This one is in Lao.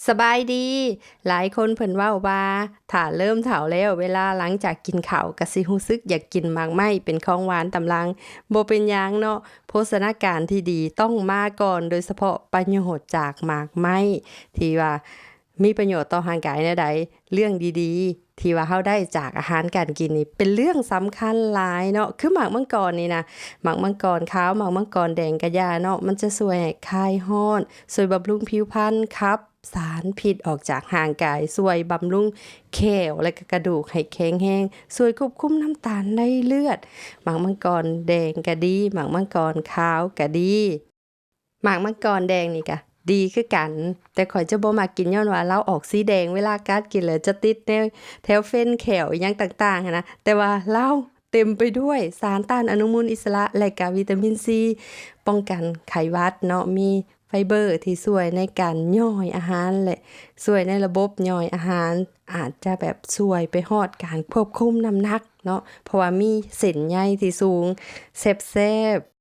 ສະບາຍດີ. ຫຼາຍຄົນເພິ່ນເວົ້າວ່າ ຖ້າເລີ່ມເຖົ້າແລ້ວ ເວລາຫຼັງຈາກກິນເຂົ້າ ກໍຊິຮູ້ສຶກຢາກກິນໝາກໄມ້ເປັນຂອງຫວານຕາມຫຼັງ. ບໍ່ເປັນຫຍັງເນາະ, ໂພຊະນາການທີ່ດີຕ້ອງມາກ່ອນ, ໂດຍສະເພາະປະໂຫຍດຈາກໝາກໄມ້ ທີ່ວ່າມີປະໂຫຍດຕໍ່ຮ່າງກາຍແນວໃດ, ເລື່ອງດີໆ ທີ່ວ່າເຮົາໄດ້ຈາກອາຫານການກິນນີ້ ເປັນເລື່ອງສຳຄັນຫຼາຍເນາະ. ຄືໝາກມັງກອນນີ້ນະ, ໝາກມັງກອນຂາວ, ໝາກມັງກອນແດງກະຢ່າເນາະ, ມັນຈະຊ່ວຍໃຫ້ຄາຍຮ້ອນ, ຊ່ວຍບຳລຸງຜິວພັນ, ຂັບ ສານພິດອອກຈາກຮ່າງກາຍ, ຊ່ວຍບຳລຸງແຂ້ວ ແລະ ກະກະດູກໃຫ້ແຂງແຮງ, ຊ່ວຍຄວບຄຸມນ້ຳຕານໃນເລືອດ. ໝາກມັງກອນແດງກະດີ, ໝາກມັງກອນຂາວກະດີ. ໝາກມັງກອນແດງນີ້ກະດີຄືກັນ, ແຕ່ຂ້ອຍຈະບໍ່ມັກກິນ ຍ້ອນວ່າລາວອອກສີແດງ, ເວລາກັດກິນແລ້ວຈະຕິດແນວແຖວເຟນແຂ້ວອີ່ຫຍັງຕ່າງໆຫັ້ນນະ, ແຕ່ວ່າລາວເຕັມໄປດ້ວຍສານຕ້ານອະນຸມູນອິດສະຫຼະ ແລະ ກະວິຕາມິນຊີ ປ້ອງກັນໄຂ້ຫວັດເນາະ, ມີ ໄຟເບີທີ່ຊ່ວຍໃນການຍ່ອຍອາຫານ ແລະ ຊ່ວຍໃນລະບົບຍ່ອຍອາຫານ, ອາດຈະແບບຊ່ວຍໄປຮອດການຄວບຄຸມນ້ຳໜັກເນາະ, ເພາະວ່າມີເສັ້ນໃຍທີ່ສູງ, ແຊບໆ.